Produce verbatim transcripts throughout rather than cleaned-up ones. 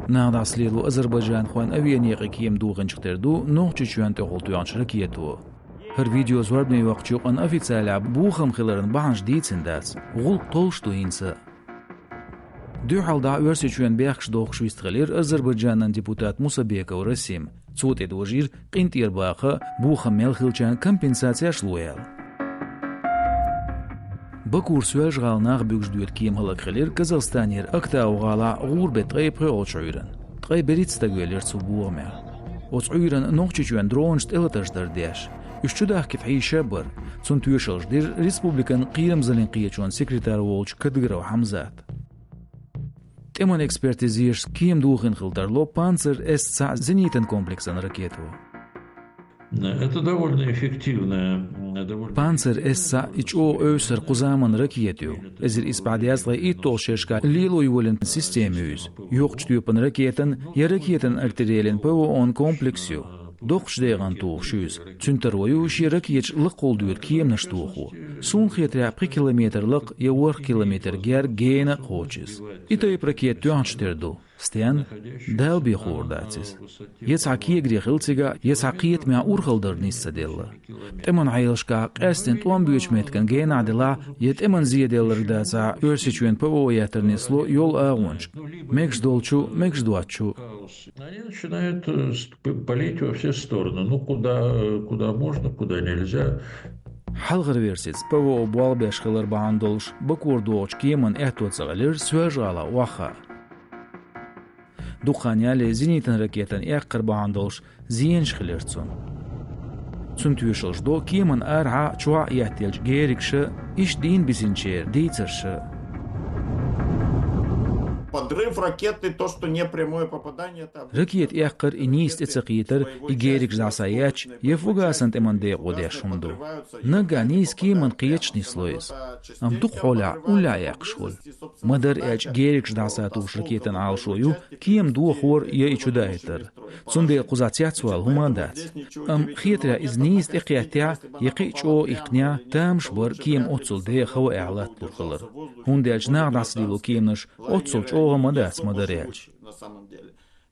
Нах дӀасалело азербайджанхойн авианекъий кема дохийначух тера ду Нохчийчоьнна тӀехула тоьхначу ракето. ХӀара видео зорбане йоккхучу юкъанна официалехь бохам хиларан бахьанаш дийцина дац, гӀуллакх толлуш ду хӀинца а. Дуьххьал дӀа Оьрсийчоьнна бехкаш дохкуш вистхилира Азербайджанан депутат Мусабеков Расим. Цо тӀедожийра къинтӀера баха а, бохам мел хиллачарна компенсацеш ло аьлла. Бакура Соьлжа-ГӀала нах буьгуш доьду кема хӀаллакьхилира Казахстанера Актау гӀалахь гӀуран беттан ткъе пхоьалгӀачу Ӏуьйранна. Ткъе берхӀитта стаг велира цу бохамехь. Оцу Ӏуьйранна Нохчийчоьнна дронаш тӀелатарш дара деш. Уьш чудахкийта хьийзаш а бара. Цунна тоьшаллаш дира республикан кхерамзаллин кхеташонан секретарь волчу Кадыров Хьамзата. ТӀеман экспертийн зеша кема дохийна хила тарло «Панцирь» С цхьаъ зенитан комплексан ракето. Это довольно эффективная, м, довольно... «Панцирь» С цхьаъ и чӀогӀа эвсара кху заманан ракета ю. Эзар исс бӀе дезткъе итталгӀачу шерашкахь лело йолийна система ю иза. Йоккхачу тоьпан ракетан я ракетан артиллерин ПВО-н комплекс ю. Доккхачу дегӀан тухуш ю иза. Цуьнан таро ю шен ракеташ лакхахула доьду кеманаш тохо. Суна хетарехь, пхи километр лакха я ворхӀ километр герга гена а кхочу иза. И тайпа ракета тоьхначу тера ду. Стенна? Дала бен хуур дац иза. Я цхьа кегаре хила цигахь, я цхьа кхетамехь урхалла дар нис ца делла. ТӀеман хьелашкахь къаьсттина тӀом боьдучу меттиган генахь делахь, я тӀеман зе делларг дацахь, Оьрсийчоьнан ПВО еттар нисло йолу агӀончашка. Мегаш долчу, мегаш доцчу. Они начинают, э, с-, п-, палить во все стороны. Ну, куда, э, куда можно, куда нельзя. Хьалхара версица, ПВО болх беш хилар бахьана долуш, Бакура догӀучу кеманна аьтто ца хилира Соьлжа-ГӀалахь охьахаа. Дукха хан ялале зенитан ракетан эккхар бахьана долуш зенаш хилира цунна. Цунна тоьшаллаш до кеманна арахьа а, чохь а еттаеллачу геригша, иштта дийна бисинчеран дийцарша. Подрыв ракеты, то, что не прямое попадание, это обычно... Ракета эккхар и нийса тӀе ца кхетар, и геригаш дӀасаетташ, я фугасан тӀеман декъо деш хӀума ду. Наггахь нийса кеманна кхеташ нисло иза. Амма дукха хьолехь уллехь эккхаш хуьлу. Ма-дарра аьлча, геригаш дӀасатухуш ракетан Ӏалашо ю кема дохор я и чудахийтар. Цундела кхузахь цецвала хӀума а дац. Амма хетарехь, иза нийса тӀекхеттехь, я кхин а чӀогӀа иккхинехь, тамаш бара кема оццул деха хӀаваэхь латталур хилар. ХӀунда аьлча наха дӀасалело кеманаш оццул чӀогӀа ма дац, ма-дарра аьлча.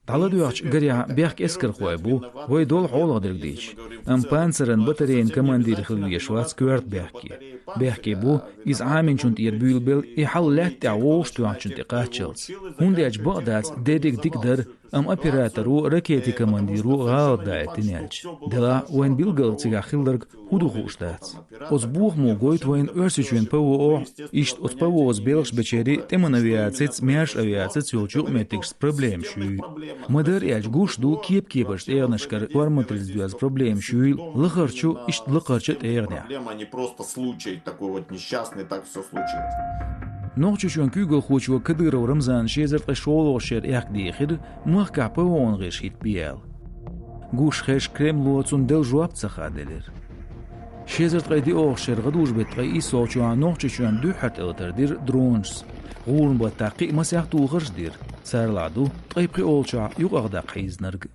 ДӀаладоьгӀучу гарехь бехке эскархой бу, вай долу хьолах дерг дийцича. Амма «Панциран» батарейн командир хила везаш вац коьрта бехке. Бехке бу, иза Ӏаминчунна тӀера буьйлабелла, и хьал лаьтта тӀехь вовшахтоьхначунна тӀе кхаччалц. ХӀунда аьлча бакъ дац, дерриг дика дара, амма операторо, ракетин командиро гӀалат даийтина аьлча. Делахь вайна билггал цигахь хилларг хӀун ду хууш дац. Оцу бохамо гойту вайна Оьрсийчоьнан ПВО, иштта оцу ПВО-с белхаш бечеран тӀеман авиацица, маьрша авиацица йолчу юкъаметтигашца проблемаш юй. Ма-дарра аьлча, гуш ду кеп-кепарчу тӀегӀанашкара корматрицаца доьзна проблемаш юйла лахарчу, иштта лакхарчу тӀегӀанехь. Проблема не просто случай такой вот несчастный, так всё случилось. Нохчийчоьнан куьйгалхочо Кадыров Рамзана ши эзар ткъе шолгӀачу шеран аьхка дийхира, махкахь ПВО-н гӀирс хӀиттабе аьлла. Гуш хезча, Кремло цунна делла жоп ца хаделира. Ши эзар ткъе диъолгӀачу шеран гӀадужу беттан ткъе иссолгӀачохь Нохчийчоьнна дуьххьара тӀелатар дира дронашца. ГӀуран баттахь кхин а масех тохарш а дира. Царалахь ду ткъе пхиолгӀачохь юкъахдаккха хьийзинарг.